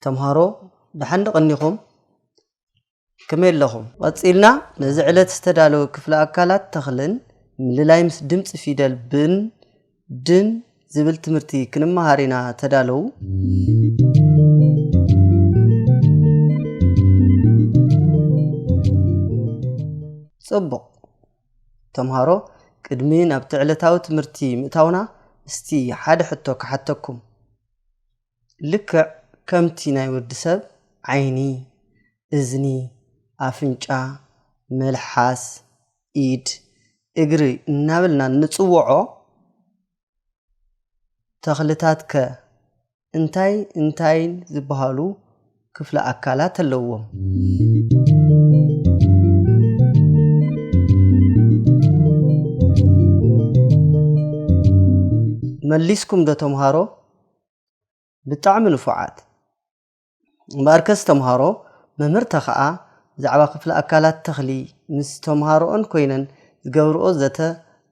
ተምሃሮ፣ ደሓን ዶ ቀኒኹም? ከመይ ኣለኹም? ቀጺልና ነዚ ዕለት ዝተዳለወ ክፍለ ኣካላት ተኽልን ምልላይ ምስ ድምፂ ፊደል ብን ድን ዝብል ትምህርቲ ክንመሃር ኢና። ተዳለዉ። ጽቡቕ። ተምሃሮ፣ ቅድሚ ናብቲ ዕለታዊ ትምህርቲ ምእታውና፣ እስቲ ሓደ ሕቶ ክሓተኩም። ልክዕ ከምቲ ናይ ወዲ ሰብ ዓይኒ፣ እዝኒ፣ ኣፍንጫ፣ መልሓስ፣ ኢድ፣ እግሪ እናበልና እንጽውዖ፣ ተኽልታት ከ እንታይ እንታይ ዝበሃሉ ክፍለ ኣካላት ኣለዎም? መሊስኩም ዶ ተምሃሮ? ብጣዕሚ ንፉዓት። እምበኣርከስ ተምሃሮ፣ መምህር ተኸኣ ብዛዕባ ክፍለ ኣካላት ተኽሊ ምስ ተምሃሮኦን ኮይነን ዝገብርኦ ዘተ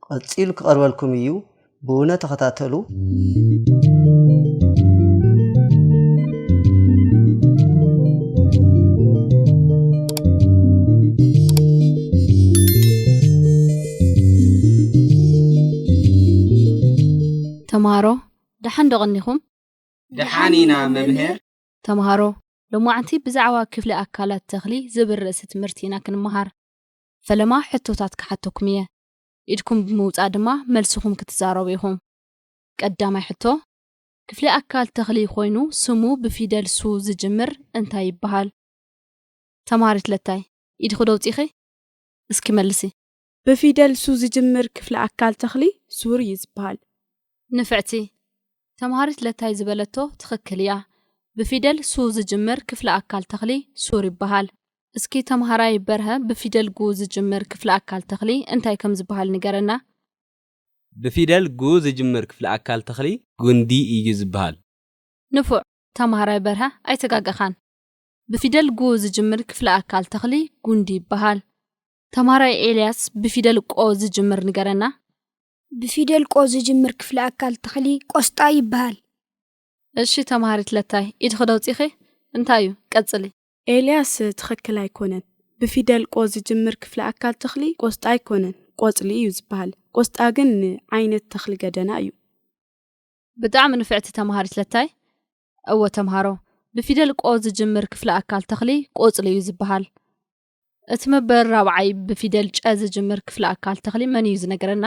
ቀጺሉ ክቐርበልኩም እዩ። ብውነ ተኸታተሉ። ተምሃሮ፣ ደሓን ዶ ቀኒኹም? ደሓን ኢና መምህር። ተምሃሮ፣ ሎማዕንቲ ብዛዕባ ክፍሊ ኣካላት ተኽሊ ዝብል ርእሲ ትምህርቲ ኢና ክንመሃር። ፈለማ ሕቶታት ክሓተኩም እየ። ኢድኩም ብምውጻእ ድማ መልስኹም ክትዛረቡ ኢኹም። ቀዳማይ ሕቶ፣ ክፍሊ ኣካል ተኽሊ ኮይኑ ስሙ ብፊደል ሱ ዝጅምር እንታይ ይበሃል? ተምሃሪት ለታይ፣ ኢድኺ ዶ ኣውጺኺ? እስኪ መልሲ። ብፊደል ሱ ዝጅምር ክፍሊ ኣካል ተኽሊ ሱር እዩ ዝበሃል። ንፍዕቲ። ተምሃሪት ለታይ ዝበለቶ ትኽክል እያ። ብፊደል ሱ ዝጅምር ክፍሊ ኣካል ተኽሊ ሱር ይበሃል። እስኪ ተምሃራይ በርሀ ብፊደል ጉ ዝጅምር ክፍሊ ኣካል ተኽሊ እንታይ ከም ዝበሃል ንገረና። ብፊደል ጉ ዝጅምር ክፍሊ ኣካል ተኽሊ ጉንዲ እዩ ዝበሃል። ንፉዕ ተምሃራይ በርሀ ኣይተጋገኻን። ብፊደል ጉ ዝጅምር ክፍሊ ኣካል ተኽሊ ጉንዲ ይበሃል። ተምሃራይ ኤልያስ ብፊደል ቆ ዝጅምር ንገረና። ብፊደል ቆ ዝጅምር ክፍሊ ኣካል ተኽሊ ቆስጣ ይበሃል። እሺ ተምሃሪት ለታይ ኢድኺ ዶ ኣውጺኺ? እንታይ እዩ? ቀጽሊ። ኤልያስ ትኽክል ኣይኮነን። ብፊደል ቆ ዝጅምር ክፍሊ ኣካል ተኽሊ ቆስጣ ኣይኮነን፣ ቆጽሊ እዩ ዝበሃል። ቆስጣ ግን ዓይነት ተኽሊ ገደና እዩ። ብጣዕሚ ንፍዕቲ ተምሃሪት ለታይ። እወ ተምሃሮ፣ ብፊደል ቆ ዝጅምር ክፍሊ ኣካል ተኽሊ ቆጽሊ እዩ ዝበሃል። እቲ መበል ራብዓይ ብፊደል ጨ ዝጅምር ክፍሊ ኣካል ተኽሊ መን እዩ ዝነግረና?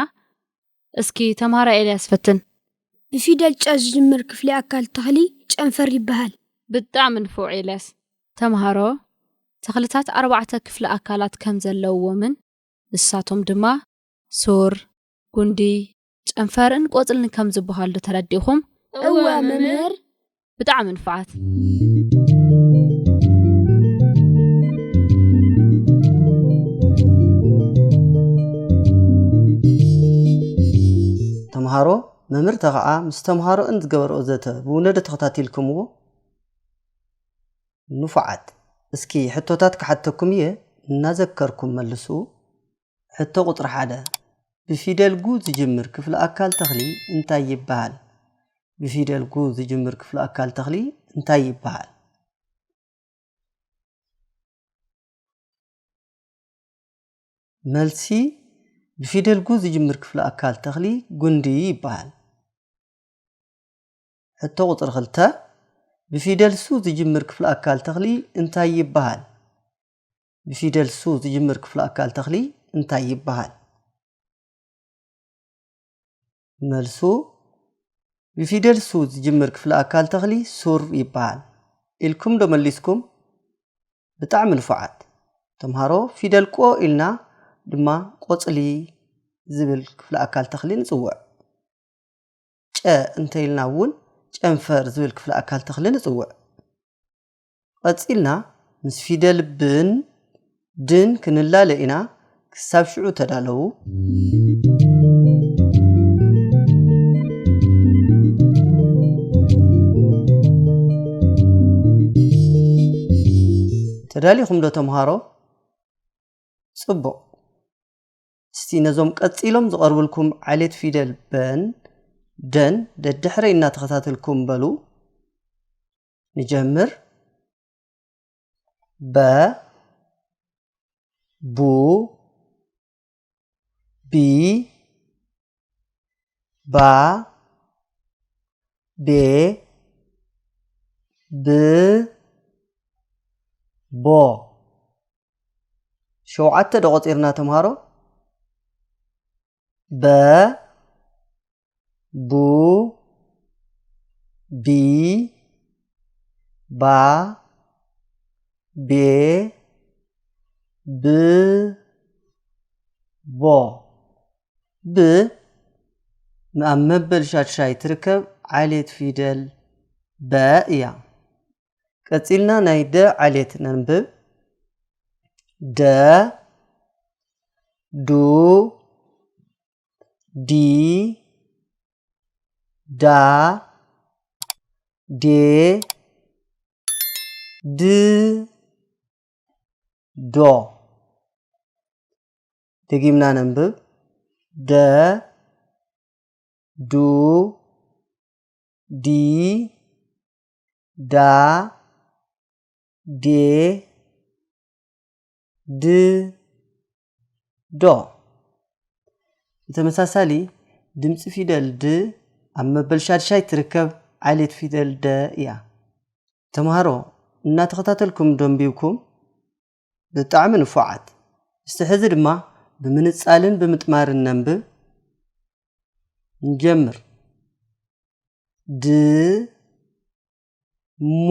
እስኪ ተምሃራይ ኤልያስ ፈትን። ብፊደል ጨ ዝጅምር ክፍሊ ኣካል ተኽሊ ጨንፈር ይበሃል። ብጣዕሚ ንፉዕ ኤልያስ። ተምሃሮ፣ ተኽልታት ኣርባዕተ ክፍሊ ኣካላት ከም ዘለውዎምን ንሳቶም ድማ ሱር፣ ጉንዲ፣ ጨንፈርን ቆጽልን ከም ዝበሃሉ ተረዲእኹም? እወ መምህር። ብጣዕሚ ንፉዓት። ተምሃሮ፣ መምህር ተኸኣ ምስ ተምሃሮእን ዝገበርኦ ዘተ ብውነ ዶ ተኸታቲልኩምዎ? ንፉዓት። እስኪ ሕቶታት ክሓተኩም እየ፣ እናዘከርኩም መልሱ። ሕቶ ቁጽሪ ሓደ፣ ብፊደል ጉ ዝጅምር ክፍሊ ኣካል ተኽሊ እንታይ ይበሃል? ብፊደል ጉ ዝጅምር ክፍሊ ኣካል ተኽሊ እንታይ ይበሃል? መልሲ፣ ብፊደል ጉ ዝጅምር ክፍሊ ኣካል ተኽሊ ጉንዲ ይበሃል። ሕቶ ቁጽሪ ክልተ፣ ብፊደል ሱ ዝጅምር ክፍሊ ኣካል ተኽሊ እንታይ ይበሃል? ብፊደል ሱ ዝጅምር ክፍሊ ኣካል ተኽሊ እንታይ ይበሃል? መልሱ፣ ብፊደል ሱ ዝጅምር ክፍሊ ኣካል ተኽሊ ሱር ይበሃል። ኢልኩም ዶ መሊስኩም? ብጣዕሚ ንፉዓት። ተምሃሮ፣ ፊደል ቆ ኢልና ድማ ቆጽሊ ዝብል ክፍሊ ኣካል ተኽሊ ንጽውዕ። ጨ እንተ ኢልና እውን ጨንፈር ዝብል ክፍሊ ኣካል ተኽሊ ንጽውዕ። ቀጺልና ምስ ፊደል ብን ድን ክንላለ ኢና። ክሳብ ሽዑ ተዳለዉ። ተዳሊኹም ዶ ተምሃሮ? ጽቡቕ። እስቲ ነዞም ቀጺሎም ዝቐርብልኩም ዓሌት ፊደል በን ደን ደድሕረይ እናተኸታተልኩም በሉ። ንጀምር። በ ቡ ቢ ባ ቤ ብ ቦ። ሸውዓተ ዶ ቆጺርና ተምሃሮ? በ ቡ ቢ ባ ቤ ብ ቦ። ብ ኣብ መበል ሻድሻይ ትርከብ ዓሌት ፊደል በ እያ። ቀጺልና ናይ ደ ዓሌት ነንብብ። ደ ዱ ዲ ዳ ዴ ድ ዶ። ደጊምና ነንብብ። ደ ዱ ዲ ዳ ዴ ድ ዶ። ብተመሳሳሊ ድምፂ ፊደል ድ ኣብ መበል ሻድሻይ ትርከብ ዓሌት ፊደል ደ እያ። ተምሃሮ እናተኸታተልኩም ደንቢብኩም ብጣዕሚ ንፉዓት። እስቲ ሕዚ ድማ ብምንጻልን ብምጥማርን ነንብብ። ንጀምር። ድ ሙ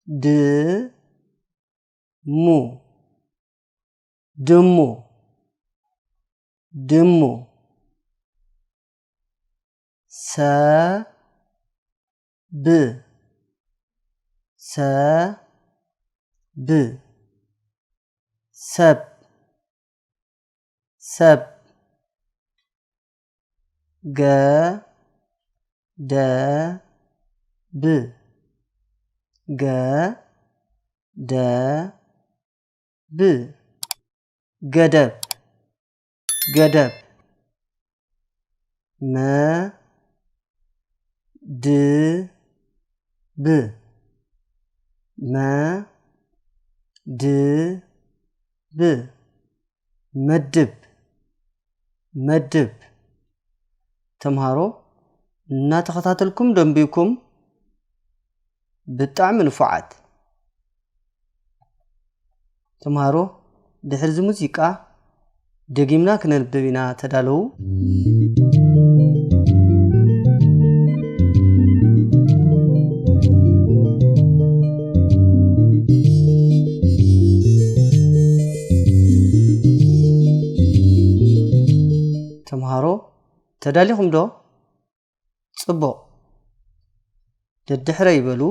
ድ ሙ ድሙ ድሙ ሰ ብ ሰ ብ ሰብ ሰብ ገ ደ ብ ገ ደ ብ ገደብ ገደብ መ ድ ብ መ ድ ብ መድብ መድብ። ተምሃሮ እናተኸታተልኩም ደንቢኩም ብጣዕሚ ንፉዓት። ተምሃሮ ድሕሪ እዚ ሙዚቃ ደጊምና ክነንብብ ኢና። ተዳለዉ። ተምሃሮ ተዳሊኹም ዶ? ጽቡቕ። ደድሕረይ በሉ።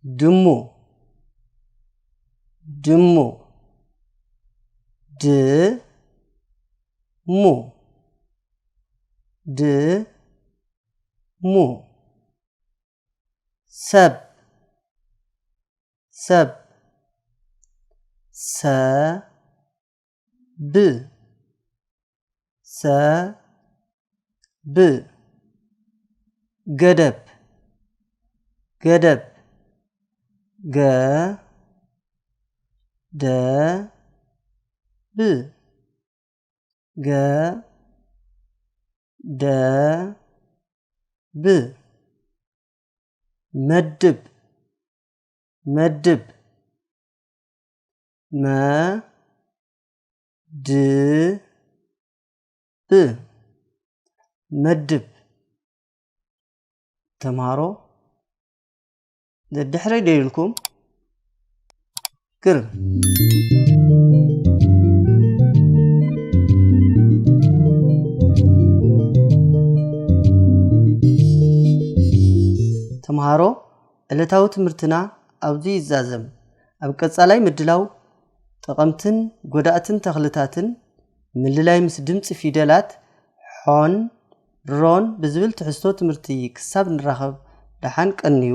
ድሙ ድሙ ድ ሙ ድ ሙ ሰብ ሰብ ሰ ብ ሰ ብ ገደብ ገደብ ገ ደ ብ ገ ደ ብ መድብ መድብ መ ድ ብ መድብ። ተምሃሮ ደድሕረይ ዶ ኢልኩም? ግርም። ተምሃሮ ዕለታዊ ትምህርትና ኣብዚ ይዛዘም። ኣብ ቀጻላይ ምድላው ጠቐምትን ጎዳእትን ተኽልታትን ምልላይ ምስ ድምጺ ፊደላት ሖን ሮን ብዝብል ትሕዝቶ ትምህርቲ ክሳብ ንራኸብ ደሓን ቀንዩ።